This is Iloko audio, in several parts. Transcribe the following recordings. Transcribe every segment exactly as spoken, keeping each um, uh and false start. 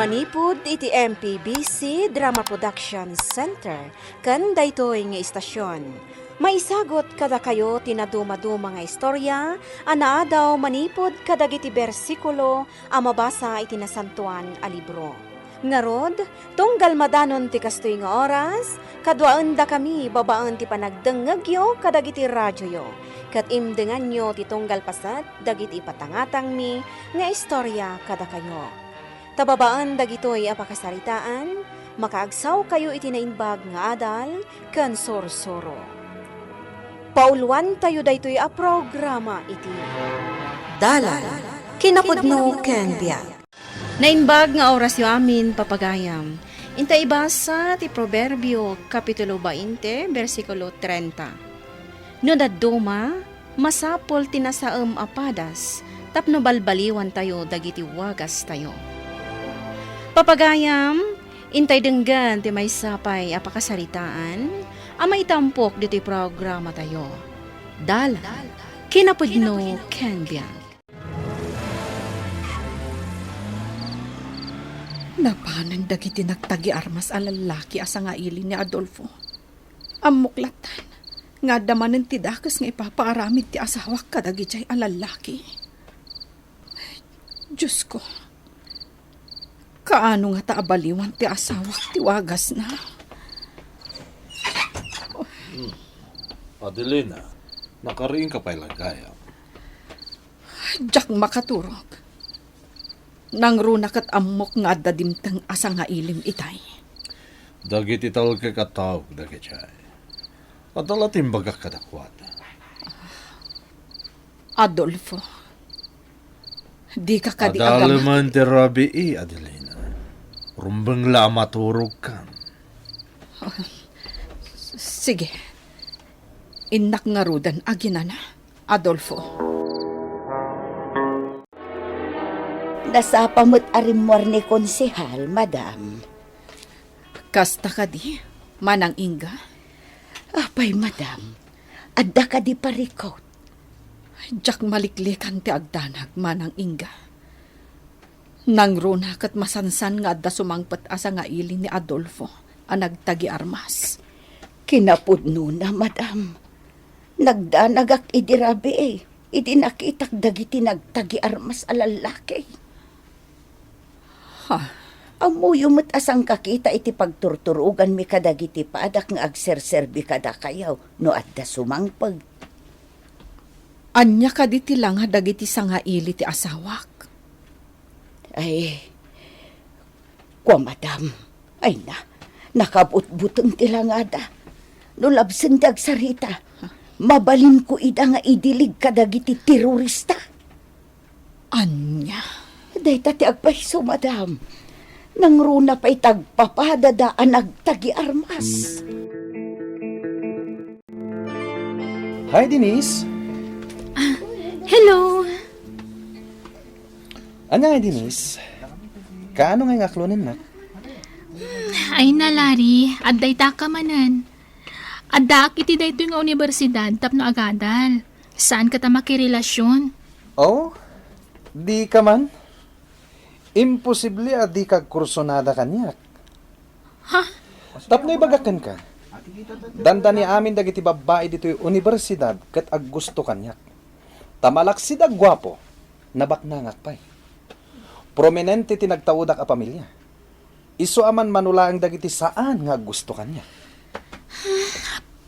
Manipud iti M P B C Drama Production Center ken daytoy nga istasion, maisagut kadakayo ti nadumaduma nga istorya a naadaw manipud kadagiti bersikulo a mabasa iti Nasantoan a Libro. Ngarud, tunggal madanon ti kastoy nga oras, kaduaendakami babaen ti panagdengngegyo kadagiti radioyo, ket imdenganyo ti tunggal paset dagiti ipatangatangmi nga istorya kadakayo. Ta babaen dagitoy a pakasaritaan, makaagsawkayo iti naimbag nga adal ken sursuro. Pauluantayo daytoy a programa iti Dalan, Kinapudno ken Biag. Naimbag nga orasyo amin, papagayam. Inta ibasa ti Proverbio, Kapitulo bainte, bersikulo trenta. No dadduma, masapul ti nasaem a padas tapno balbaliwantayo dagiti wagastayo. Papagayam, intay denggen ti maysa pay a pakasaritaan a maitampok ditoy programatayo. Dalan, Kinapudno ken Biag. Napanen dagiti nagtagiarmas a lallaki a sangaili ni Adolfo. Ammok latta nga adda manen ti dakes nga ipapaaramid ti asawak kadagijay a lallaki. Diosko, kaano ngata a baliwan ti asawak ti wagasna? Adelina, nakariingka pay la gayam? Diak makaturog. Nangruna ket ammok nga adda dimteng a sangailim itay. Dagiti talkek a tao dagijay. Adda la ti imbagak kadakuada. Adolfo, dika kadi agama. Adaleman ti rabii, Adelina. Rumbeng la a maturogkan. Sige. Innak ngaruden aginana, Adolfo. Nasapa met a rimmuar ni Konsehal, Madam. Kasta kadi, Manang Inga? Apay, Madam, adda kadi parikut? Diak maliklikan ti agdanag, Manang Inga. Nangruna ket masansan nga adda sumangpet a sangaili ni Adolfo a nagtagiarmas. Kinapudnona, Madam. Nagdanagak idi rabii, idi nakitak dagiti nagtagiarmas a lallaki. Ha? Ammoyo met a sangkakita iti pagturturoganmi kadagiti padak nga agserserbi kadakayo no adda sumangpet. Ania kadi ti langa dagiti sangaili ti asawak? Ay, kua, Madam. Ay na, nakabutbuteng ti langada. No labsen ti agsarita, mabalinko ida nga idilig kadagiti terorista. Ania? Dayta ti agpayso, Madam. Nangruna pay ti agpapadada a nagtagiarmas. Hi, Denise. Ah, hello. Ania ngay, Denise? Kaano ngay nga aklonennak? Hmm, ay na, Larry, adda itaka manen. Addaak iti daytoy nga universidad tapno agadal. Saan ka ta makirelasyon? Oh? Di ka man? Imposible a di ka agkursonada kaniak. Ha? Tapno ibagak kenka, dandani amin dagiti babbai ditoy universidad ket aggusto kaniak. Ta malaksid a guapo, nabaknangak pay. Prominente ti nagtaodak a pamilia. Isu a manmano laeng dagiti saan nga aggusto kaniak.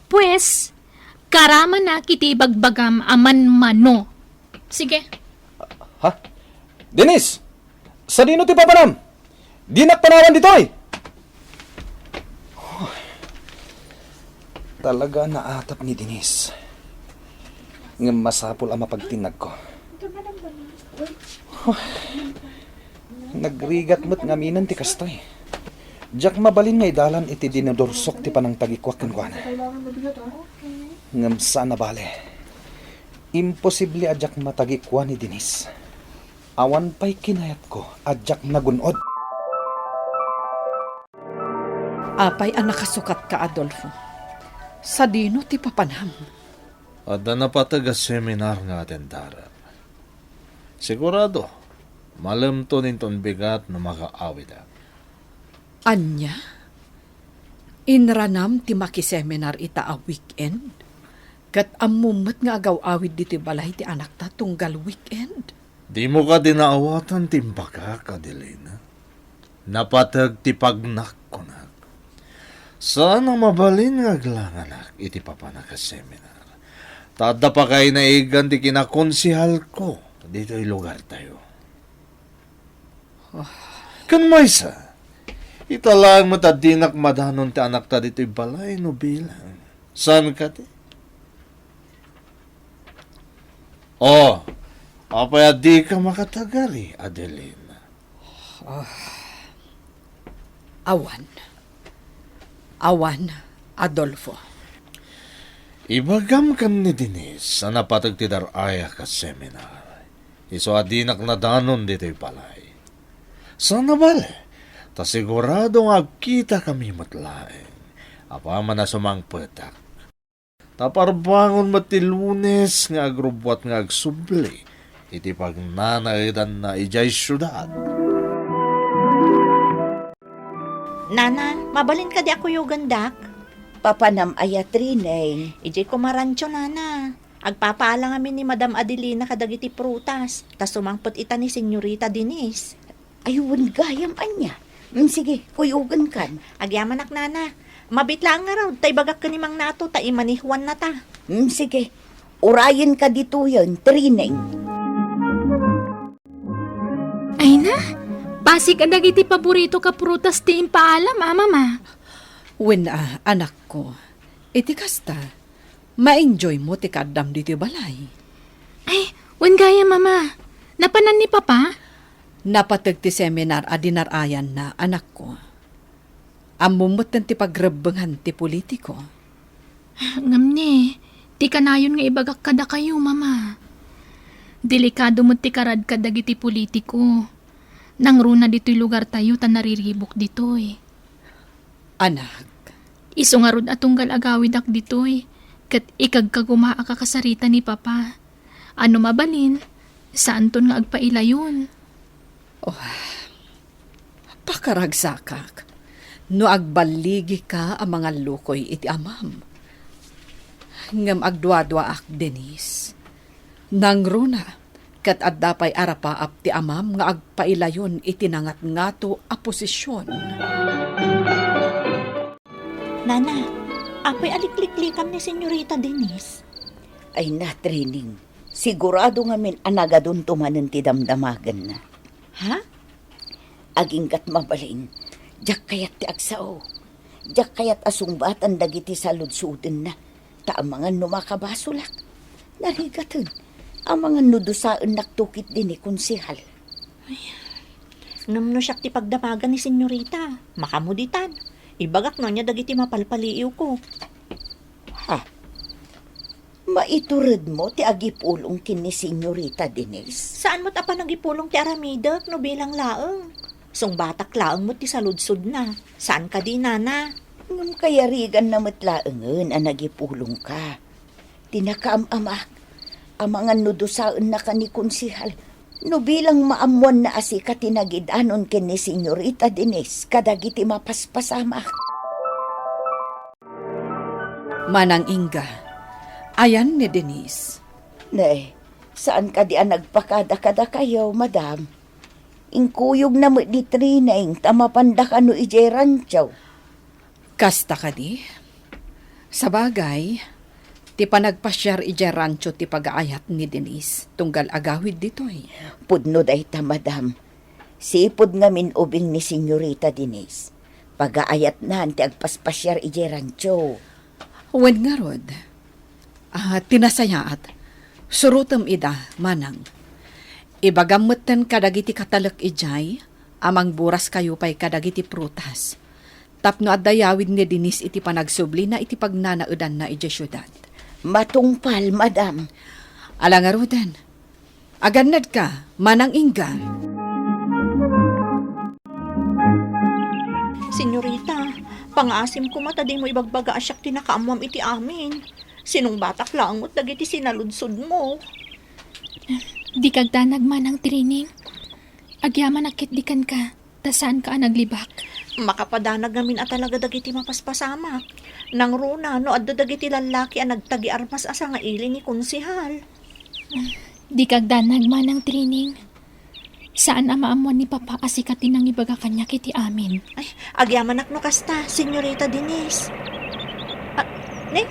Pues, karamanak iti ibagbagam a manmano. Sige. Ha? Denise! Sadino ti papanam? Dinak panawan ditoy! Talaga naatap ni Denise. Ngem masapul a mapagtinnagko. Nagrigat met ngamin ti kastoy. Diak mabalin nga idalan iti dinudursok ti panangtagikuak kenkuana. Ngem saan a bale. Imposible a diak matagikua ni Denise. Awan pay kinayatko a diak nagun-od. Apay a nakasukatka, Adolfo? Sadino ti papanam? Adda napateg a seminar nga atendarek. Sigurado, Malemton inton bigat no makaawidak. Ania? Inranam ti makiseminar ita a weekend? Ket ammom met nga agaw-awid ditoy balay ti anakta tunggal weekend? Dimo kadi naawatan ti imbagak, Adelina? Napateg ti pagnak, kunak. Saan a mabalin nga aglanganak iti papana ka seminar. Ta adda pa kay naigan ti kinakonsehalko ditoy lugartayo. Oh. Ken maysa, ita laeng met a dinak madanon ti anakta ditoy balay no bilang. Saan kadi? Oh, apay a dika makatagari, Adelina? Ah, awan. Awan, Adolfo. Ibagam ken ni Denise a napateg ti dar-ayak a seminar. Isu a dinak nadanon ditoy balay. Saan a bale, ta sigurado nga agkitakami met laeng. Apaman a sumangpetak. Ta parbangon met ti Lunes nga agrubbuat nga agsubli iti pagnanaedanna idiay siudad. Nana, mabalin kadi a kuyogendak? Papanam aya, Trineng? Idiay koma rancho, Nana. Agpapaalangamin ni Madam Adelina kadagiti prutas, ta sumangpet ita ni Senyorita Denise. Ay, wen gayam ania. Mm, sige, kuyogenkan. Agyamanak, Nana. Mabiit laeng ngarud, ta ibagak ken ni Mang Nato, ta imanehuannata. Mm, sige. Urayenka ditoyen, Trineng. Ay na, basig a dagiti paborito ka prutas ti impaalam, a, Mama. Wen, a, anakko. Iti kasta, ma-enjoymo ti kaaddam ditoy balay. Ay, wen gayam, Mama. Napanan ni Papa? Napateg ti seminar a dinar-ayanna, anakko. Ammom metten ti pagrebbengan ti politiko. Ngem ni, ti kanayon nga ibagak kadakayo, Mama. Delikado met ti karad kadagiti politiko. Nangruna ditoy lugartayo ta nariribuk ditoy. Anak. Isu ngarud a tunggal agawidak ditoy, ket ikagkagumaak a kasarita ni Papa. A no mabalin, saanton nga agpailayon. Oh, pakaragsakak no agballigika a mangallukoy iti amam. Ngem agduaduaak, Denise. Nangruna, ket adda pay arapaap ti amam nga agpailayon iti nangatngato a posisyon. Nana, apay a likliklikam ni Senyorita Denise? Ay na, Trineng, sigurado ngamin a nagadunto manen ti damdamagenna. Ha? Aginggat mabalin, diak kayat ti agsao. Diak kayat a sungbatan dagiti saludsodenna. Ta amangan no makabasolak. Narigaten, amangan no dusaennakto ketdi ni Konsehal. Ay, ngem no siak ti pagdamagan ni Senyorita, makamuditan. Ibagak no ania dagiti mapalpaliiwko. Ha? Maituredmo ti agipulong ken ni Senyorita Denise? Saan met a panagipulong ti aramidek no bilang laeng. Sungbatak laeng met ti saludsodna. Saan kadi, Nana? Ngem kayariganna met laengen a nagipulongka. Ti nakaam-amak, amangan no dusaennaka ni Konsehal, no bilang maammoanna a sika ti nagidanon ken ni Senyorita Denise kadagiti mapaspasamak. Manang Inga, ayan ni Denise? Ne, saan kadi a nagpakada kadakayo, madam? Inkuyogna met ni Trineng ta mapanda kano idiay rancho. Kasta kadi? Sabagay, ti panagpasiar idiay rancho ti pagaayat ni Denise tunggal agawid ditoy. Pudno dayta, madam. Sipud ngamin ubing ni Senyorita Denise. Pagaayatnan ti agpaspasiar idiay rancho. Wen ngarud, ah, ti nasayaat, surotem ida, manang. Ibagam metten kadagiti katalek idiay a mangburas kayo pay kadagiti prutas tapno adda yawid ni Denise iti panagsublina iti pagnanaedanna idiay siudad. Matungpal, madam. Ala ngaruden, agannadka, Manang Inga. Senyorita, pangaasim koma ta dimo ibagbaga a siak ti nakaammoam iti amin. Sinungbatak laeng met dagiti sinaludsodmo. Dika agdanag, Manang Trineng. Agyamanak ketdi kenka, ta saanka a naglibak. Makapadanag ngamin a talaga dagiti mapaspasamak. Nangruna no adda dagiti lallaki a nagtagi armas a sangaili ni Konsehal. Dika agdanag, Manang Trining. Saan a maammuan ni Papa a sika ti nangibaga kaniak iti amin. Ay, agyamanak no kasta, Senyorita Denise. Ah, ne?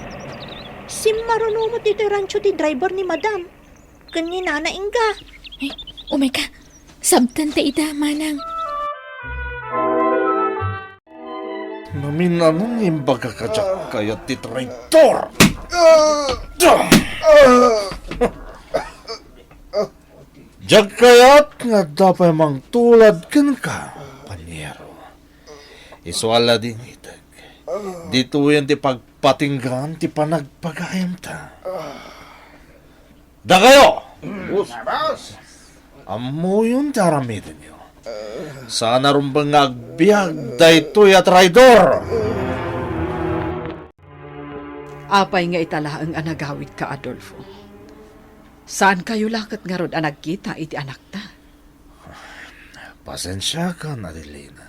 Simmaruno met ditoy rancho ti driver ni Madam. Ken ni Nana Inga. Ay, umayka. Sabtenta ida, Manang. Ngamin, ania nga imbagak a diak kayat ti traitor? Diak kayat nga adda pay mangtulad kenka, panyero. Isu a la dingiteg. Ditoyen ti pagpatinggaan ti panagpagayyemta. Dakayo! Boss. Ammoyon ti aramidenyo. Saan a rumbeng nga agbiag daytoy a traidor! Apay nga ita laeng a nagawidka, Adolfo? Saankayo la ket ngarud a nagkita iti anakta? Pasensiakan, Adelina.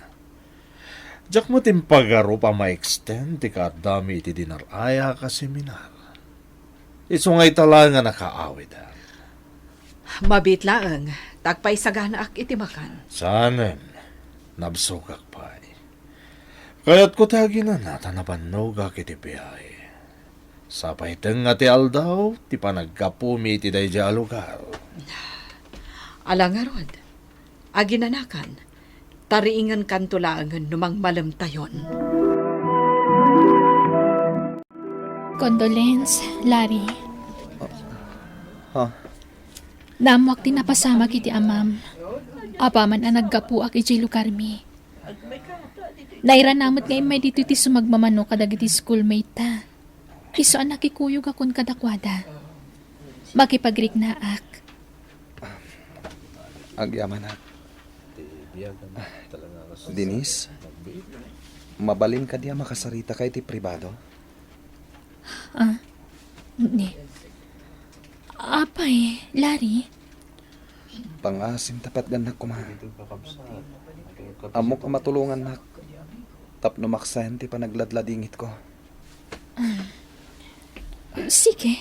Diak met impagarup a ma-extend ti kaaddami iti dinar-ayak a seminar. Isu nga ita laeng a nakaawidam. Mabiit laeng, ta agpaisaganaak iti makan. Saanen, nabsogak pay. Kayatko ti aginana ta nabannogak iti biahe. Sapay tengnga ti aldaw ti panaggapumi iti daydiay a lugar. Ala ngarud, aginanakan, tariingenkanto laengen no mangmalemtayon. Condolence, Larry. Ha? Naammoak ti napasamak iti amam. Apaman a naggapuak idiay lugarmi. Nairana met nga immay ditoy ti sumagmamano kadagiti schoolmate ta. Isu a nakikuyogakon kadakuada. Makipagriknaak. Agyamanak. Denise, mabalin kadi a makasarita ka iti pribado? Ah, ni. Apay, Larry? Pangaasim ta patgannak koma. Ammok a matulongannak tapno maksaen ti panagladladingitko. Ah. Sige.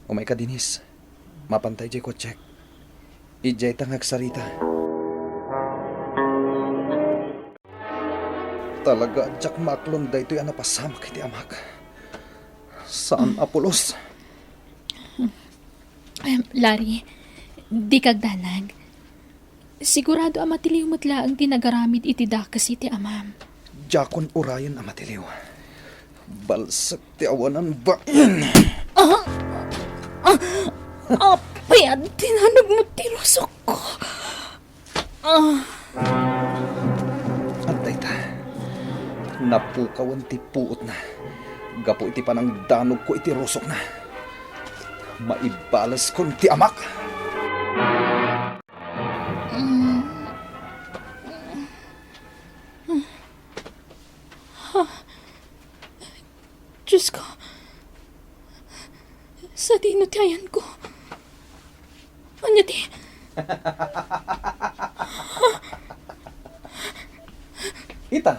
Umayka, Denise. Mapanta idiay kotsek. Idiay ta nga agsarita. Talaga a diak maaklon daytoy a napasamak iti amak. Saan a pulos. Em, Larry, dika agdanag. Sigurado a matiliw met laeng ti nagaramid iti dakes iti amam. Diakon urayen a matiliw. Balsek ti awanan bain. Ah! Ah! Apay, adda ti nanugmo ti rusokko. Ah. Adda ita. Napukawan ti puotna gapu iti panangdanogko iti rusokna. Maibaleskon ti amak. Diosko, sadino ti ayanko? Ania ti? Ita.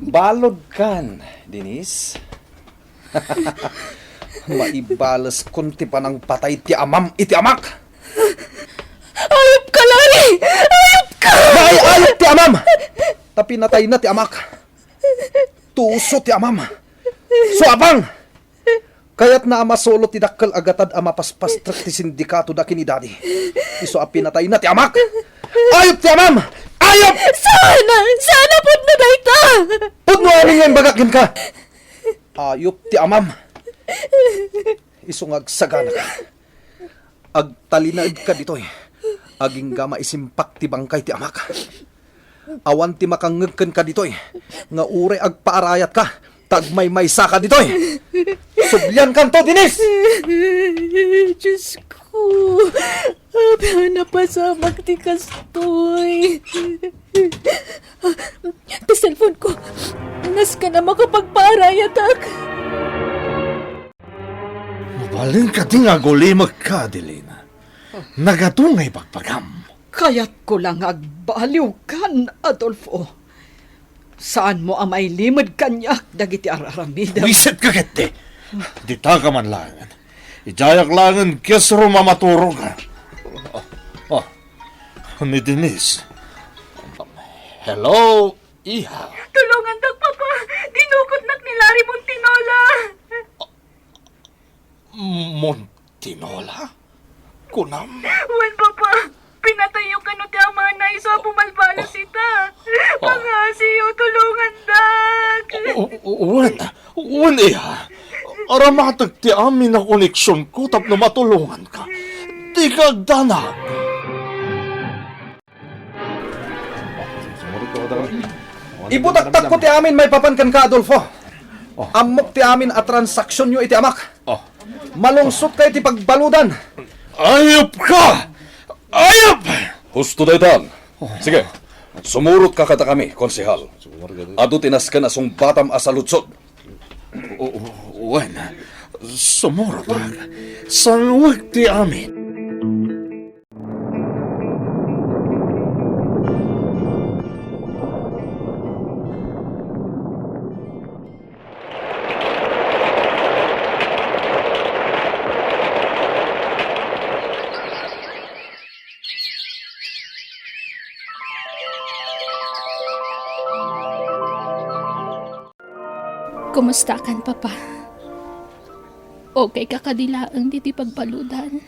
Baludkan, Denise. Maibaleskon ti panangpatay ti amam iti amak. Ayupka, Larry! Ayupka! Naay-ayup ti amam! Ta pinatayna ti amak. Tuso ti amam. Suabang! Kayatna a masolo ti dakkel a gatad a mapaspastrek ti sindikato da ken ni Daddy. Isu a pinatayna ti amak. Ayup ti amam! Ayup! Saan! Saan a pudno dayta? Pudno amin nga imbagak kenka. Ayup ti amam. Isu nga agsaganaka. Agtalinaedka ditoy. Agingga maisimpak ti bangkay ti amak. Awan ti makangngeg kenka ditoy. Nga uray agpaarayatka, ta agmaymaysaka ditoy. Subliankanto, Denise! Diosko, apay a napasamak ti kastoy? Ti cellphone ko, nasken a makapagpaarayatak. Mabalin kadi nga agulimekka, Adelina. Nagadu nga ibagbagam. Kayatko la nga agbaliwkan, Adolfo. Saanmo a mailimed kaniak dagiti ar-aramidem. Buisetka ketdi. Dita ka man laengen. Idiayak laengen kisro mamaturog. Oh, oh. Ni Denise. Hello, iha. Tulongandak, Papa. Dinukotnak ni Larry Montinola. Montinola? Kunam? Wen, Papa. Pinatayyo kano ti amana isu a bumalbalos ita. Oh. Pangngasiyo, tulongandak. O-, o-, wen, wen, iha. Aramatek ti amin a koneksionko tapno matulonganka. Dika agdanag. Ibutaktakko ti amin maipapan kenka, Adolfo. Oh. Ammok ti amin a transaksionyo iti amak. Oh. Malungsotka iti pagbaludan. Ayupka! Ayup! Husto daytan. Oh. Sige, sumurotka kadakami, Konsehal. Adu ti nasken a sungbatam a saludsod. O-, o-, wen, sumurotak. Sangwek ti amin. Kumustakan, Papa? Okay ka kadi laeng ditoy pagbaludan?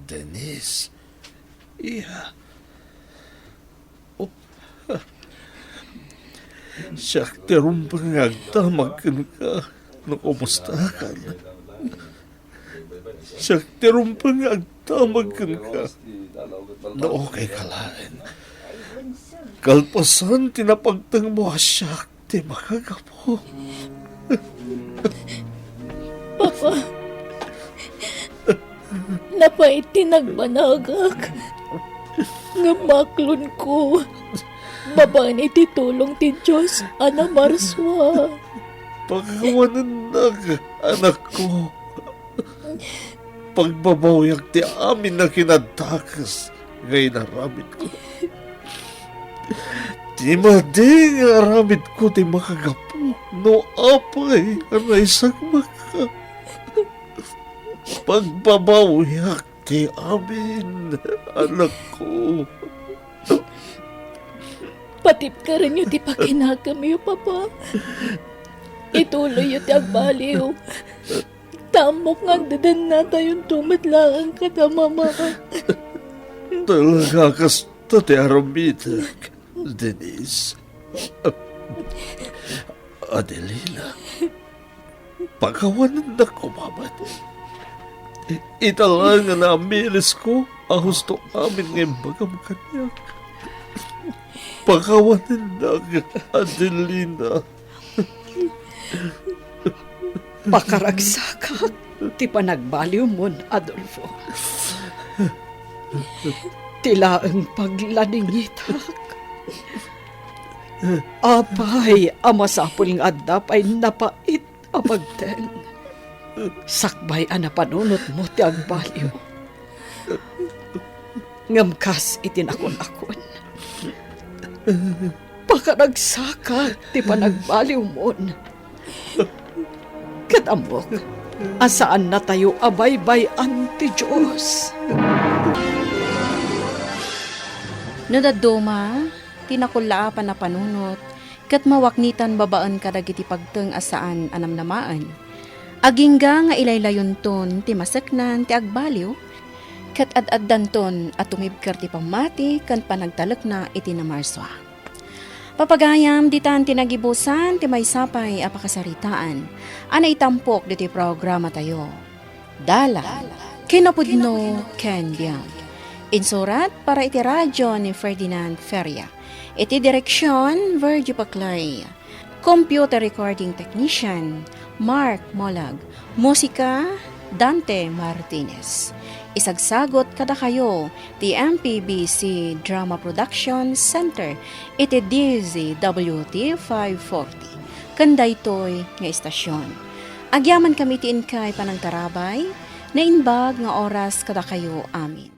Denise, iya. Oh. Siak ti rumbeng nga agdamag kenka no kumustakan. Siak ti rumbeng nga agdamag kenka. No, okay ka laeng. Kalpasan ti napagtengmo a siak ti makagapu. Papa, napait ti nagbanagak. Ngem maaklonko babaen iti tulong ti Dios a namarsua. Pakawanennak, anakko. Pagbabawiak ti amin a kinadakes nga inaramidko. Ti madi nga aramidko ti makagapu no apay a naisagmakka. Pagbabawiak ti amin, anakko. Patibkarenyo ti pakinakemyo, Papa. Ituloyyo ti agbaliw. Ta ammok nga agdedennatayonto met laeng kada Mama. Talaga kasta ti aramidek, Denise. Adelina, pakawanennak koma met. Ita laeng a naamilisko a husto amin nga imbagam kaniak. Pakawanennak, Adelina. Pakaragsakak ti panagbaliwmon, Adolfo. Ti laeng pagladingitak. Apay a masapul nga adda pay napait a pagteng sakbay a napanunotmo ti agbaliw. Ngem kas iti nakun-akon, pakaragsakak ti panagbaliwmon. Ket ammok a saannatayo a baybay-an ti Dios. No dadduma ti nakulla a panapanunot, ket mawaknitan babaen kadagiti pagteng a saan a namnamaen. Agingga nga ilayllayonton ti maseknan ti agbaliw, ket ad-addanton a tumibker ti pammati ken panagtalekna iti namarsua. Papagayam, ditan ti nagibusan ti maysa pay a pakasaritaan a naitampok ditoy programatayo. Dalan, kinapudno ken biag. Insurat para iti radio ni Ferdinand Feria. Iti direksion, Virgie Paclay. Computer recording technician, Mark Molag. Musika, Dante Martinez. Isagsagot kadakayo ti M P B C Drama Production Center iti D Z W T five forty ken daytoy nga istasyon. Agyamankami ti inkay panangtarabay, Naimbag nga oras kadakayo amin.